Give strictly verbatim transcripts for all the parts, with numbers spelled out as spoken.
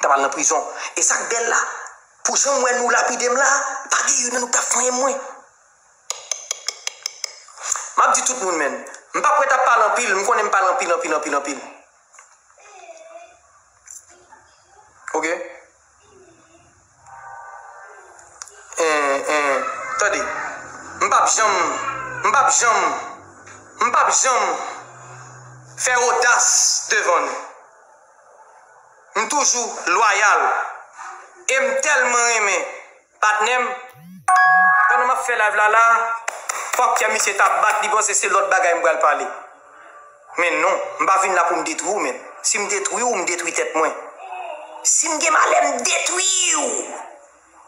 ta pral nan prizon. E sa k bèl la, pou jan m wè nou lapide m la, pa gen youn nan nou k t ap fanyen mwen. M ap di tout moun, menn. M p ap ret ap pale anpil, m konnen m pale anpil, anpil, anpil, anpil. Ok? En, en, tande. M p ap janm, m p ap janm, m p ap janm fè odas devan nou. M toujou lwayal. E m tèlman renmen patnè m. Pandan m ap fè live la la, fòk kè misye ta bat, li panse se lòt bagay m pral pale. Men non, m pa vin la pou m detwi w, menn. Si m detwi w, m detwi tèt mwen. Si m gen malè, m detwi w.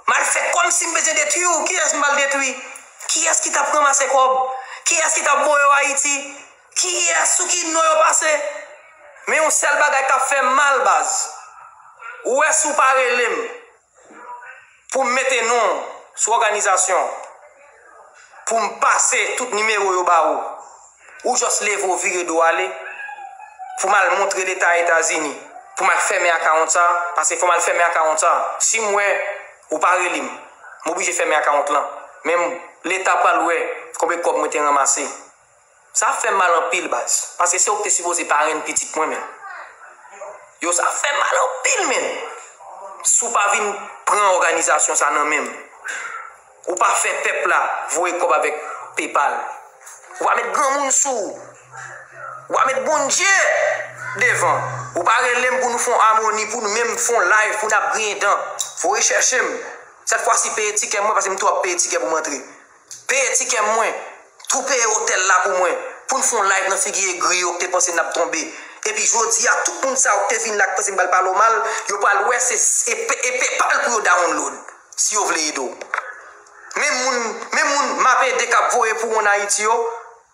M al fè kòmsi m bezwen detwi w. Kiyès m pral detwi? Kiyès ki t ap ranmase kòb? Kiyès ki t ap voye w Ayiti? Kiyès, sou ki non yo pase? Men yon sèl bagay k ap fè m mal, baz. Ou wè, si w pa rele m pou m mete non w sou òganizasyon, pou m pase tout nimewo yo ba ou, ou jis leve w vire do w ale, pou m al montre Leta Etazini, pou m al fèmen akawont sa, paske fò m al fèmen akawont sa. Si m wè ou pa rele m, m oblije fèmen akawont lan. Men Leta pral wè konbyen kòb mwen te ranmase. Sa ap fè m mal anpil, baz. Paske se ou ki te sipoze parenn pitit mwen, menn. Yo, sa ap fè m mal anpil, menn. Si w pa vin pran òganizasyon sa nan men m, ou pa fè pèp la voye kòb avèk PayPal. Ou pa met granmoun sou ou. Ou pa met Bondye devan. Ou pa rele m pou nou fè yon amoni, pou nou menm fè yon live, pou n ap griyen dan. Voye chèche m. Sèt fwa si peye tikè mwen, paske m tou ap peye tikè pou m antre. Peye tikè mwen, tou peye otèl la pou mwen, pou n fè yon live nan figi egri yo ki te panse n ap tonbe. Epi jodi a, tout moun sa yo ki te vin la, ki panse m pral pale w mal, yo pral wè se, se pe- e PayPal pou yo download, si yo vle ede w. Men moun, men moun m ap ede k ap voye pou w ann Ayiti yo,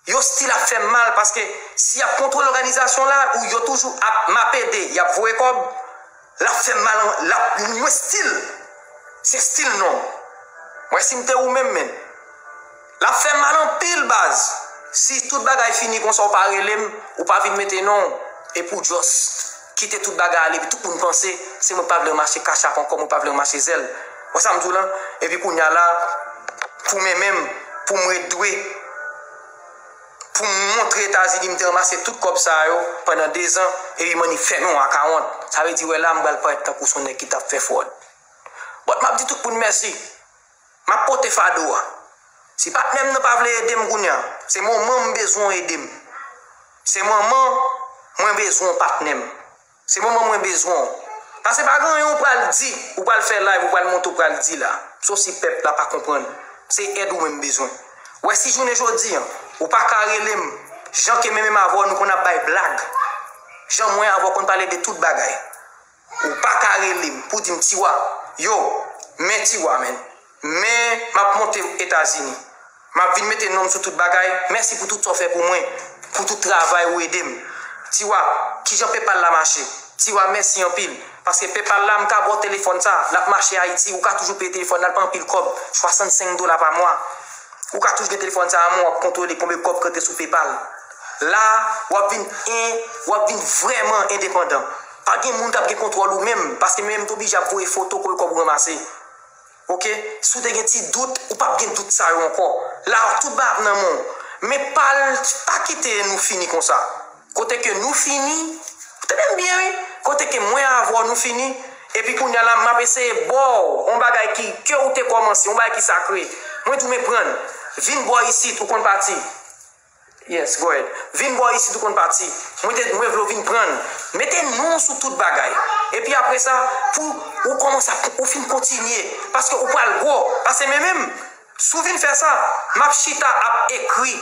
yo still ap fè m mal, paske si y ap kontwole òganizasyon la, ou yo toujou ap, m ap ede, y ap voye kòb, l ap fè m mal, l ap, mwen still, se still non. Mwen si m te ou menm, menn. L ap fè m mal anpil, baz. Si tout bagay fini konsa, ou pa rele m, ou pa vin mete non w, epi w jis kite tout bagay ale, epi tout moun panse se mwen k pa vle ranmase kachap ankò, mwen pa vle ranmase zèl. Wè sa m di w lan? Epi kounye a la, pou mwen menm, pou m ret dwe, pou m montre Etazini m te ranmase tout kòb sa yo pandan dezan, epi m annik fèmen yon akawont. Sa vle di, wè la, m pral parèt tankou se yon nèg ki t ap fè fwòd. But m ap di tout moun mèsi. M ap pote fado a. Si patnè m nan pa vle ede m kounye a, se moman m bezwen w ede m. Se moman mwen bezwen w, patnè m. Se moman mwen bezwen w. Paske pa gen anyen ou pral di, ou pral fè live, ou pral monte, ou pral di la. Sof si pèp la pa konprann. Se èd ou menm m bezwen. Wè, si jounen jodi a, ou pa ka rele m, jan ke men menm avè w nou konn ap bay blag. Jan mwen avè w konn pale de tout bagay. Ou pa ka rele m pou di m, Tiwa, yo, men Tiwa, menn. Men m ap monte Etazini. M ap vin mete non m sou tout bagay. Mèsi pou tout sa w fè pou mwen, pou tout travay ou ede m. Tiwa, kijan PayPal la mache? Tiwa, mèsi anpil. Paske PayPal la, m ka ba w telefòn sa, l ap mache Ayiti, ou ka toujou peye telefòn nan, l pa anpil kòb, swasannsenk dola pa mwa. Ou ka toujou gen telefòn sa a, men w ap kontwole konbyen kòb k rantre sou PayPal. La, w ap vin en, w ap vin vrèman endepandan. Pa gen moun k ap gen kontwòl ou menm, paske menm m te oblije ap voye foto konbyen kòb ou ranmase. Ok? Si w te gen ti dout, ou p ap gen dout sa yo ankò. La, tout bagay ap nan men w. Men pa, pa kite nou fini konsa. Kote ke nou fini, tande m byen wi, kote ke mwen avè w nou fini, epi kounye a la, m ap eseye ba w yon bagay ki, ke ou te kòmanse, yon bagay ki sakre. Mwen di w, men pran, vin bò isit, ou konn pati. Yes, go ahead. Vin bò isit, ou konn pati. Mwen te, mwen vle w vin pran. Mete non w sou tout bagay. Epi apre sa, pou ou kòmanse ap, ou fin kontinye. Paske ou pral gwo. Paske men menm, si w vin fè sa, m ap chita ap ekri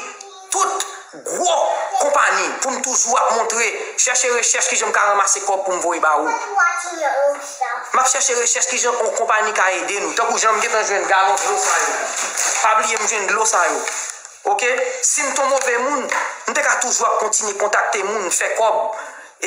tout gwo konpayi pou m toujou ap montre, chèche rechèch kijan m ka ranmase kòb pou m voye ba ou. M ap chèche rechèch kijan yon konpayi ka ede nou. Tankou jan m gentan jwenn galon dlo sa yo. Pa bliye m jwenn dlo sa yo. Ok? Si m t yon move moun, m te ka toujou ap kontinye kontakte moun, fè kòb,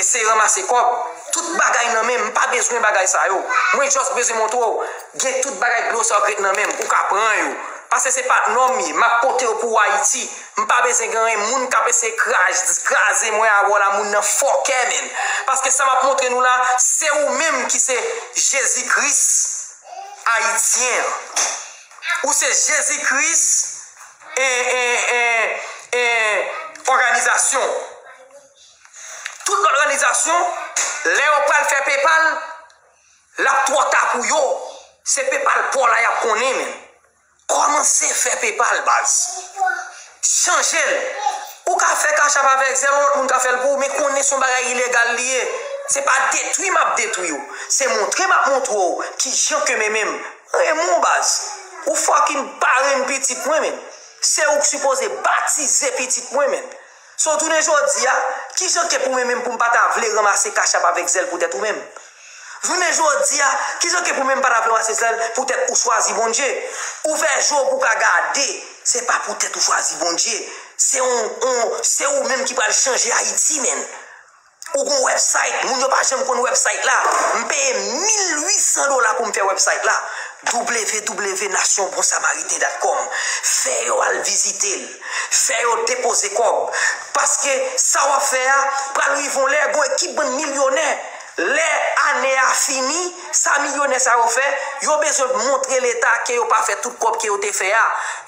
eseye ranmase kòb. Tout bagay nan men m, m pa bezwen bagay sa yo. Mwen just bezwen montre w, gen tout bagay dlo sa yo k ret nan men m, ou ka pran yo. Paske se patnè w m ye, m ap pote yo pou w Ayiti. M pa bezwen gen anyen moun k ap eseye kraz-, kraze mwen avè w la, moun nan fòkè, menn. Paske sa m ap montre nou la, se ou menm ki se Jezi Kris ayisyen an. Ou se Jezi Kris, e, e, e, e, òganizasyon. Tout lòt òganizasyon, lè yo pral fè PayPal, l ap twò ta pou yo. Se PayPal pa w la y ap konnen, men. Kòmanse fè PayPal, baz. Chanje l. Ou ka fè Cash App avèk Zelle, yon lòt moun ka fè l pou ou, men konnen se yon bagay ilegal li ye. Se pa detwi m ap detwi w. Se montre m ap montre w kijan ke men menm renmen w, baz. Ou fucking parenn pitit mwen, men. Se ou k sipoze batize pitit mwen, men. So, jounen jodi a, kijan ke pou mwen menm pou m pa ta vle ranmase Cash App avèk Zelle poutèt ou menm? Jounen jodi a, kijan ke pou mwen m pa ta vle ranmase Zelle poutèt ou chwazi Bondye? Ouvè je w pou w ka gade, se pa poutèt ou chwazi Bondye. Se on, on, se ou menm ki pral chanje Ayiti, men. Ou gon website, moun yo pa janm konn website la. M peye mil uit san dola pou m fè website la. W W W nasyon bon samariten dot com. Fè yo al vizite l. Fè yo depoze kòb. Paske sa w ap fè a, pral rive yon lè, gon ekip bann milyonè. Lè ane a fini, sa milyonè sa yo fè, yo bezwen montre Leta ke yo pa fè tout kòb ke yo te fè a.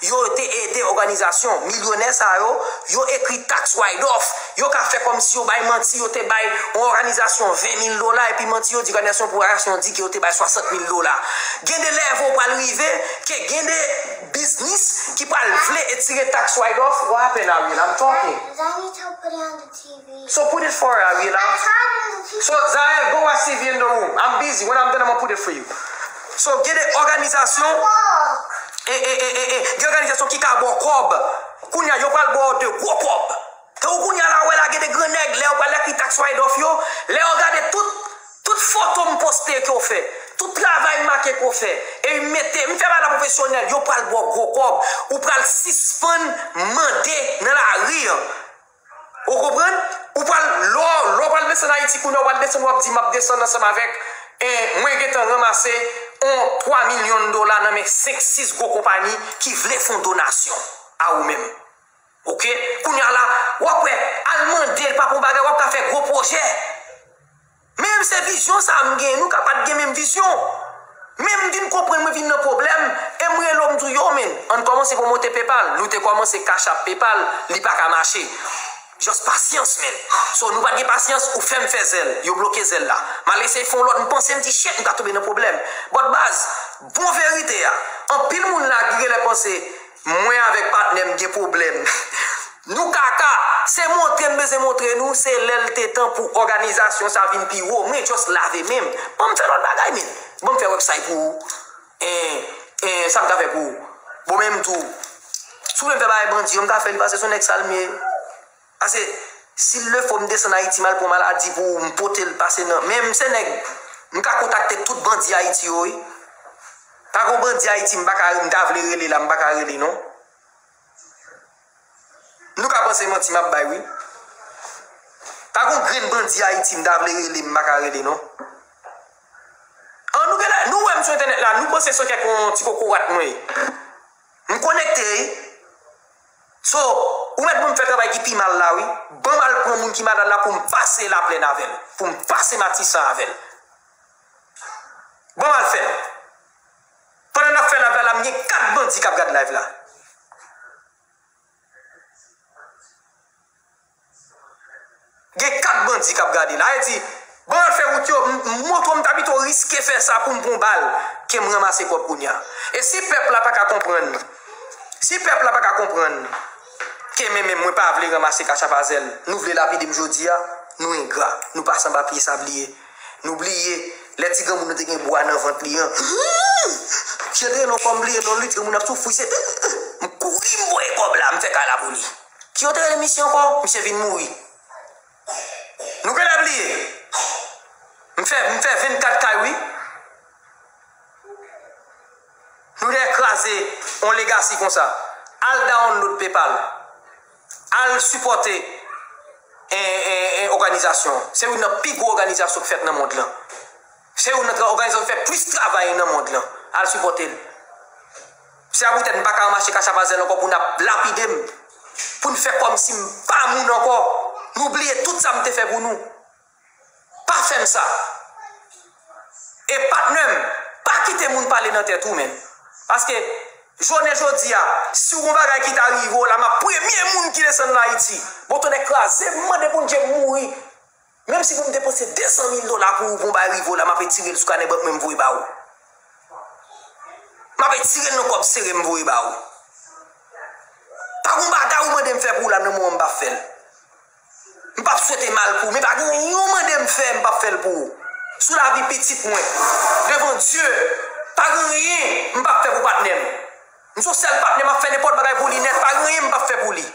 Yo te ede òganizasyon. Milyonè sa yo, yo ekri tax write-off. Yo ka fè kòmsi yo bay manti, yo te bay yon òganizasyon ven mil dola, epi manti yo di òganizasyon pou òganizasyon di ke yo te bay swasant mil dola. Gen de lèvo pral rive, ke gen de biznis ki pral vle etire tax write-off. What happened, Ariel? I'm talking. So put it for her, Ariel. So, Zael, go watch T V in the room. I'm busy. When I'm done, I'm gonna put it for you. So, gen de òganizasyon, e, e, e, e, e, gen òganizasyon ki ka ba w kòb. Kounye a, yo pral ba w de gwo kòb. Tankou kounye a la, wè la, gen de gran nèg, lè yo pral ekri tax write-off yo, lè yo gade tout, tout foto m poste ke w fè, tout travay m make ke w fè, e m mete, m fè bagay la pwofesyonèl, yo pral ba w gwo kòb, ou pral sispann mande nan lari an. Ou konprann? Ou pral, lè w, lè w pral desann Ayiti kounye a, w pral desann, w ap di, "M ap desann ansanm avèk, e, mwen gentan ranmase on twa milyon dola nan men senk, sis gwo konpayi ki vle fè yon donasyon a ou menm." Oke? Kounye a la, w ap wè, al mande l pa pou bagay, w ap ka fè gwo pwojè. Men se vizyon sa m gen, nou ka pa t gen menm vizyon. Men m vin konprann, mwen vin nan pwoblèm, e m rele w, m di w, "Yo, men, ann kòmanse pwomote PayPal." Nou te kòmanse Cash App, PayPal, li pa ka mache. Just pasyans, men. So, nou pa t gen pasyans, ou fè m fè Zelle, yo bloke Zelle la. M al eseye fè yon lòt, m panse m di, "Shit, m ka tonbe nan pwoblèm." But baz, bon verite a, anpil moun la ki genlè panse, mwen avèk patnè m gen pwoblèm. Nou kaka. Se montre m bezwen montre nou, se lè l te tan pou òganizasyon sa vin pi wo. Mwen just lave men m. Ban m fè lòt bagay, men. Ban m fè website pou ou. E, e, sa m ka fè pou ou? Bon, men m tou. Si w vle m fè bagay bandi yo, m ka fè li pase se yon nèg sal m ye. Pase, si l le fo m desann Ayiti, m al pran maladi pou ou, m pote l pase nan. Men m se nèg, m ka kontakte tout bandi Ayiti yo, wi. Pa gon bandi Ayiti, m pa ka, m ta vle rele la, m pa ka rele, non. Nou ka panse manti m ap bay, wi. Pa gon grenn bandi Ayiti m ta vle rele, m pa ka rele, non. An, nou genlè, nou wè m sou entènèt la, nou panse se kèk yon ti kokorat mwen ye. M konekte, wi. So, ou mèt ban m fè travay ki pi mal la, wi. Ban m al pran moun ki malad la pou m pase Laplèn avè l. Pou m pase Matisan avè l. Ban m al fè l. Pandan n ap fè live la, la, m gen kat bandi k ap gad live la. Gen kat bandi k ap gade la. Sa vle di, ban m al fè wout yo, m, m montre w, m ta pito riske fè sa pou m pran bal, ke m ranmase kòb kounye a. E si pèp la pa ka konprann, si pèp la pa ka konprann, ke men menm mwen pa vle ranmase Cash App a Zelle, nou vle lapide m jodi a, nou engra, nou pase anba pye sabliye. Nou bliye, lè ti granmoun nan te gen bwa nan vant li an. Ki antre non kò m bliye non li, ti granmoun ap soufri, se, m kouri, m voye kòb la, m fè kay la pou li. Ki yo te rele misye ankò? Misye vin mouri. Nou genlè bliye. M fè, m fè vennkat kay, wi. Nou dèyè kraze yon legasi konsa. Al download PayPal. Al sipòte en, en, en òganizasyon. Se youn nan pi gwo òganizasyon k fèt nan mond lan. Se youn nan tra-, òganizasyon k fè plis travay nan mond lan. Al sipòte l. Se a poutèt m pa ka ranmase Cash App a Zelle ankò pou n ap lapide m. Pou n fè kòmsi m pa moun ankò. Nou bliye tout sa m te fè pou nou. Pa fè m sa. E patnè m, pa kite moun pale nan tèt ou, menn. Paske, jounen jodi a, si w gon bagay ki ta rive w la, m ap premye moun ki desann nan Ayiti. Bon, tonnè kraze, m mande Bondye m mouri. Menm si pou m depanse de san mil dola pou ou, pou yon bagay rive w la, m ap etire l sou kanè bank mwen, m voye ba ou. M ap etire l nan kòb sere, m voye ba ou. Pa gon bagay ou mande m fè pou ou la, nan moman m p ap fè l. M p ap swete mal pou ou, men pa gen anyen ou mande m fè, m p ap fè l pou ou. Sou lavi pitit mwen, devan Dye, pa gen anyen m p ap fè pou patnè m. M se yon sèl patnè, m ap fè nenpòt bagay pou li nèt, pa gen anyen m p ap fè pou li.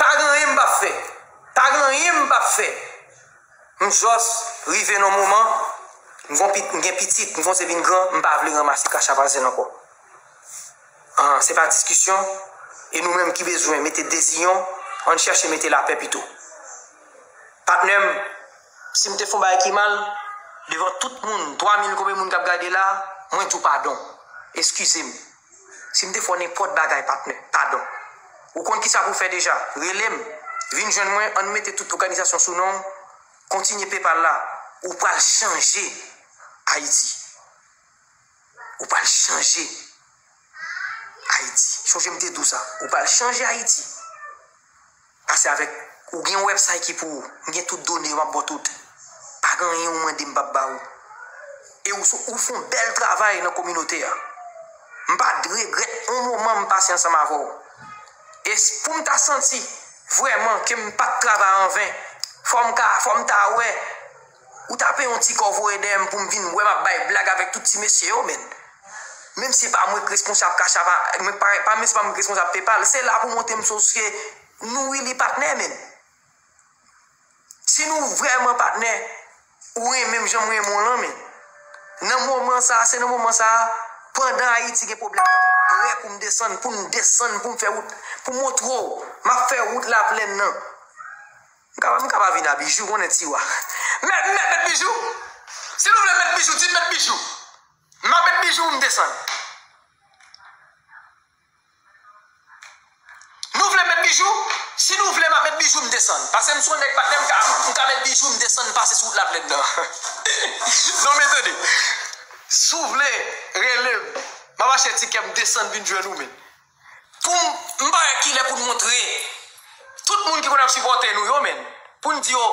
Pa gen anyen m p ap fè. Pa gen anyen m p ap fè. M jis rive nan moman, m gon pit-, m gen pitit, m kòmanse vin gran, m pa vle ranmase kachapazèl ankò. Ah, se pa diskisyon, e nou menm ki bezwen mete deziyè, ann chèche mete lapè pito. Patnè m, si m te fè yon bagay ki mal, devan tout moun, twa mil konbyen moun k ap gade la, mwen di w padon. Eskize m. Si m te fè w nenpòt bagay, patnè, padon. Ou konn kisa pou w fè deja. Rele m. Vin jwenn mwen, ann mete tout òganizasyon sou non w. Kontinye PayPal la. Ou pral chanje Ayiti. Ou pral chanje Ayiti. Chonje m te di w sa. Ou pral chanje Ayiti. Pase avèk, ou gen yon website ki pou ou. M gen tout done yo, m ap ba w tout. Pa gen anyen ou mande m p ap ba ou. E ou, ou fè yon bèl travay nan kominote a. M pa t regrèt yon moman m pase ansanm avè w. E s-, pou m ta santi vrèman ke m pa t travay anven, fò m ka, fò m ta wè, ou ta peye yon ti kòb voye dèyè m pou m vin wè m ap bay blag avèk tout ti mesye yo, menn. Menm si se pa mwen k responsab Cash App, mwen pa, pa, menm si se pa mwen k responsab PayPal, se la pou montre m si w se nou really patnè, menn. Si nou vrèman patnè, ou renmen m jan m renmen w lan, menn. Nan moman sa a, se nan moman sa a, pandan Ayiti gen pwoblèm nan, m prè pou m desann, pou m desann, pou m fè wout, pou m montre w, m ap fè wout Laplèn nan. M ka, m ka pa vin a Bijou, konnen Tiwa. Mèt, mèt, mèt Bijou. Si nou vle mèt Bijou, di m mèt Bijou. M ap mèt Bijou pou m desann. Nou vle mèt Bijou? Si nou vle, m ap mèt Bijou m desann. Pase m se yon nèg patnè, m ka, m ka mèt Bijou m desann pase sou wout Laplèn nan. Non, men tande. Si w vle, rele m. M ap achte tikè m desann vin jwenn ou, menn. Pou m, m pa wè kilè pou n montre tout moun ki konn ap sipòte nou yo, menn. Pou n di yo,